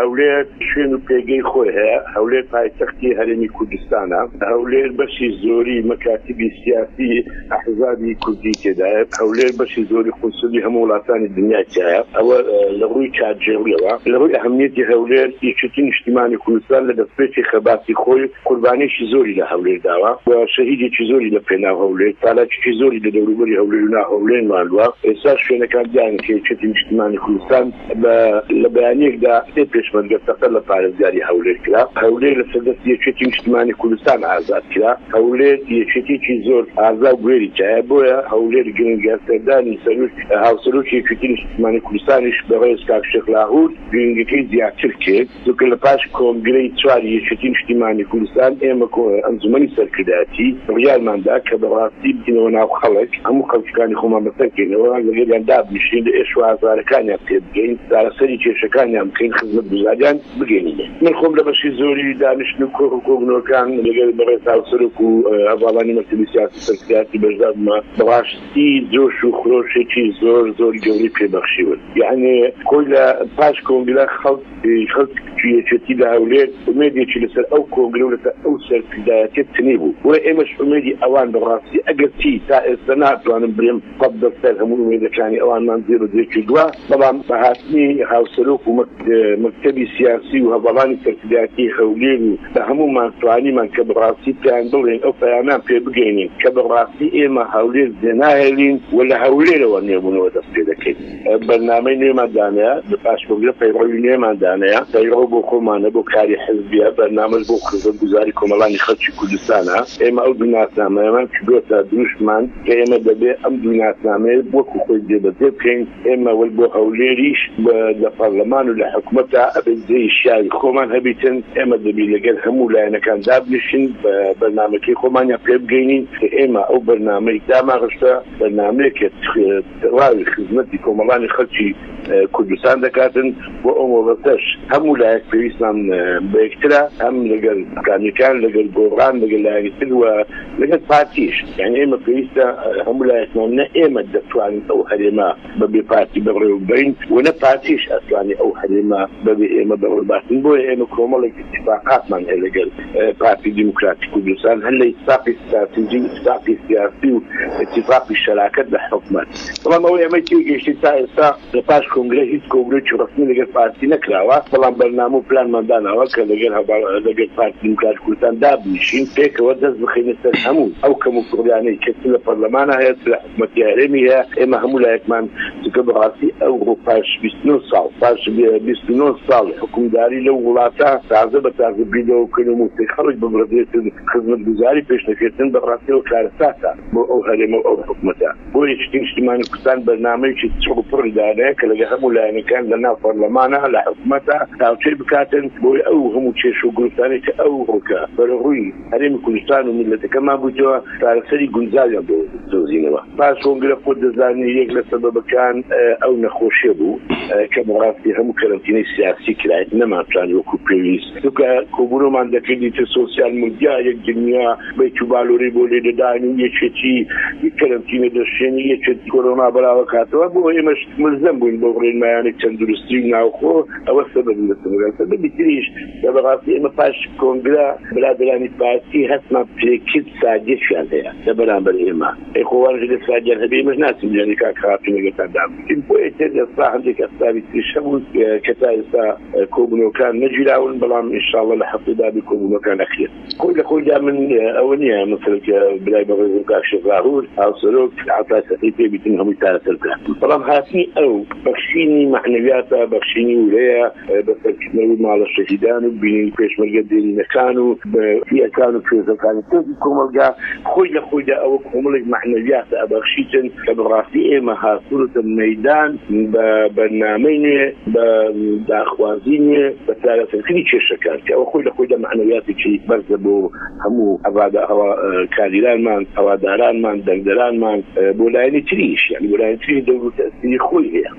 هەولێر شوێن و پێگەی خۆی هەیە، هەولێر پایتەختی هەرێمی کوردستانە، هەولێر بەشی زۆری مەکاتیبی سیاسی ئەحزابی کوردی تێدایە، هەولێر بەشی زۆری قونسولی هەموو وڵاتانی دنیای تیایە، ئەوە لە ڕووی کارگێڕیەوە. لە ڕووی ئەهەمیەتی هەولێر، یەکێتی نیشتیمانی کوردستان لە دەستپێکی خەباتی خۆی قوربانیەکی زۆری لە هەولێر داوە و شەهیدێکی زۆری لە پێناو هەولێر، چالاکیی زۆری لە دەوروبەری هەولێر و ناو هەولێر نواندوە. ئێستاش شوێنەکان دیارن کە یەکێتی نیشتیمانی کوردستان، بە لە بەیانییەکدا سێ پێشمەرگە تەقە لە پارێزگاری هەولێر کرا، هەولێر لەسەر دەستی یەکێتی نیشتمانی کوردستان ئازاد کرا، هەولێر یەکێتیەکی زۆر ئازا و بوێری تیایە، بۆیە هەولێر گرنگە، سەردانی سەرۆک هاوسەرۆکی یەکێتی نیشتمانی کوردستانیش بەڕێز کاک شێخ لاهور گرنگەکەی زیاتر کرد، چونکە لە پاش کۆنگرەی چواری یەکێتی نیشتیمانی کوردستان ئێمە ئەنجومەنی سەرکردایەتی بڕیارمان دا کە بەڕاستی بچینەوە ناو خەڵک، هەموو خەڵکەکانی خۆمان بەسەرکەینەوە، لەگەڵیان دابنیشین، لە ئێش و ئازارەکانیان تێبگەین، چارەسەری کێشەکانیان بکەین، خزمەتگوزاریان بگەینینێ. من خۆم لە بەشی زۆری دانیشتن و کۆڕ و کۆبوونەوەکان لەگەڵ بەڕێز هاوسەرۆک و هەڤاڵانی مەکتەبی سیاسی سەرکردایەتی بەشدار بوومە، بەڕاستی جۆش و خرۆشێکی زۆر زۆر گەورەی پێ بەخشیون. یەعنی خۆی لە پاش کۆنگرە خەڵک خەڵکی یەکێتی لە هەولێر ئومێدێکی لەسەر ئەو کۆنگرە و لەسەر ئەو سەرکردایەتیە چنی بوو، بۆیە ئێمەش ئومێدی ئەوان بەڕاستی ئەگەر چی تا ئێستا ناتوانم بلێم سەد بە سەر هەموو ئومێدەکانی ئەوانمان جێ بەجێ کردوە، بەڵام بە هاتنی هاوسەرۆک و مەکتەبی سیاسی و هەڤاڵانی سەرکردایەتی هەولێر و بە هەموومان توانیمان کە بەڕاستی پێیان بڵێین ئەو پەیامەیان پێ بگەینین کە بەڕاستی ئێمە هەولێر جێناهێلین و لە هەولێرەوە نوێبوونەوە دەست پێ دەکەین. بەرنامەی نوێمان دانایە، لە پاش کۆنگرە پەیڕەوی نوێمان دانایە، پەیڕەو بۆ خۆمانە، بۆ کاری حزبیە، بەرنامەش بۆ خزمەتگوزاری کۆمەڵانی خەڵکی کوردستانە. ئێمە ئەو دوو ناسنامەیەمان کردۆتە دروشمان کە ئێمە دەبێ ئەم دوو ناسنامەیە وەکو خۆی جێبەجێ بکەین. ئێمە وەک بۆ هەولێریش لە پەرلەمان و لە حکومەتا ئەبێ جێی شیاوی خۆمان هەبیتن. ئێمە دەبی لەگەل هەموو لایەنەکان دابنیشین بەرنامەکەی خۆمانیان پێ بگەینین کە ئێمە ئەو بەرنامەی داماڕشتە بەرنامەیەکە تەواوی خزمەتی کۆمەڵانی خەلکی کوردستان دەکاتن. بۆ ئەو مەبەستەش هەموو لایەک پێویستمان بە یەکترە، هەم لەگەل ئیسلامیەکان، لەگەل گۆڕان، لەگەل لایەنی تر و لەگەل پارتیش. یانی ئێمە پێویستە هەموو لایەکمان، نە ئێمە دەتوانین ئەو هەرێمە بە بێ پارتی بەڕێوە ببەین و نە پارتیش ئەتوانێ ئەو هەرێمە بە بێ ئێمە بەڕێوە باتن. بۆیە ئێمە کۆمەڵێک ئیتیفاقاتمان هەیە لەگەل پارتی دیموکراتی کوردستان، هەر لە ئیتیفاقی ستراتیجی و ئیتیفاقی سیاسی و ئیتیفاقی شەراکەت لە حکومەت. بەڵام ئەوەی ئێمەی تێگەیشتین تا ئێستا لە پاش کۆنگرە هیچ کۆنگرەیەکی ڕەسمی لەگەل پارتی نەکراوە، بەڵام بەرنامە و پلانمان داناوە کە لەگەل هەڤاڵ لەگەل پارتی دیموکراتی کوردستان دابنیشین پێکەوە دەست بخەینە سەر هەموو ئەو کەموکوڕیانەی کە چ لە پەرلەمانا هەیە چ لە حکومەتی هەرێمی هەیە. ئێمە هەموو لایەکمان چونکە بەڕاستی ئەوڕۆ پاش 29 ساڵ پاش 29 ساڵ حوکمداری لەو وڵاتە تازە بە تازە بیر لەوە بکەین و مووچەی خەڵک ببڕدرێتن خزمەتگوزاری پێش نەکەوێتن بەڕاستی ئەوە کارەساتە بۆ ئەو هەرێمە و ئەو حکومەتە. بۆ یەکێتی نیشتیمانی کوردستان بەرنامەیەکی چڕ و پڕی دانایە کە لەگەڵ هەموو لایەنەکان لە ناو پەرلەمانە لە حکومەتە تاوتوێ بکاتن بۆی ئەو هەموو کێشە و گرفتانەی کە ئەوڕۆکە بەرەوڕووی هەرێمی کوردستان و میللەتەکەمان بوویتەوە چارەسەری گونجاویان بۆ بدۆزینەوە. پاش کۆنگرە خۆت دەزانی یەک لە سەبەبەکان ئەو نەخۆشیە بوو کە بەڕاستی هەموو کەرەنتینەی سیاسی کراین نەمانتوانی وەکو پێویست چونکە کۆبوونەوەمان دەکرد ئیتر سۆسیال میدیا یەک دنیا بەیت و بالۆرەی بۆ لێ دەداین و یەکێتی کەرەنتینە دەشێنی یەکێتی کۆرۆنا بەراوەکاتەوە بۆ ئێمەش ملزەم بووین بەو ڕێنمایانەی تەندروستی و ناوخۆ ئەوە سەبەبی لە سەبەبەکان سەبەبی تریش کە بەڕاستی ئێمە پاش کۆنگرە برادەرانی پارتی هەستمان پێکرد ساردیەکیان هەیە لە بەرامبەر ئێمە ئەی خۆ وانیش ئەگەر ساردیان هەبێ ئێمەش ناچین بیانێ کاک خاتوون لەگەڵتان دابنیشین بۆیە تر ئێستا هەندێک ئەسبابی تریش هەبوون کە تا ئێستا کۆبوونەوەکان نەگیراون بەڵام ئینشاڵڵە لە هەفتەی دابی کۆبوونەوەکان ئەکرێت. خۆی لە خۆیدا من ئەوە نییە مەسەلەن کە برای بەڕێزم کاک شێخ لاهور هاوسەرۆک عەتا سەقی پێ بیتن هەمووی چارەسەر بکات بەڵام هاتنی ئەو بەخشینی مەعنەویاتە بەخشینی ورەیە بەسەرکردنەوەی ماڵە شەهیدان و بینینی پێشمەرگە دێرینەکان و فیەکان و توێژەکانی تری کۆمەڵگا خۆی لە خۆیدا ئەوە کۆمەڵێک مەعنەویاتە ئەبەخشیتن کە بەڕاستی ئێمە هاتوونەتە مەیدان بە بەرنامەی نوێ، بە داخوازی نوێ، بە چارەسەرکردنی کێشەکان، کە ئەوە خۆی لە خۆیدا مەعنەویاتێکی بەرزە بۆ هەموو کادیرانمان، هەوادارانمان، دەنگدەرانمان، بۆ لایەنی تریش، یانی بۆ لایەنی تریش دەور و تەئسیری خۆی هەیە.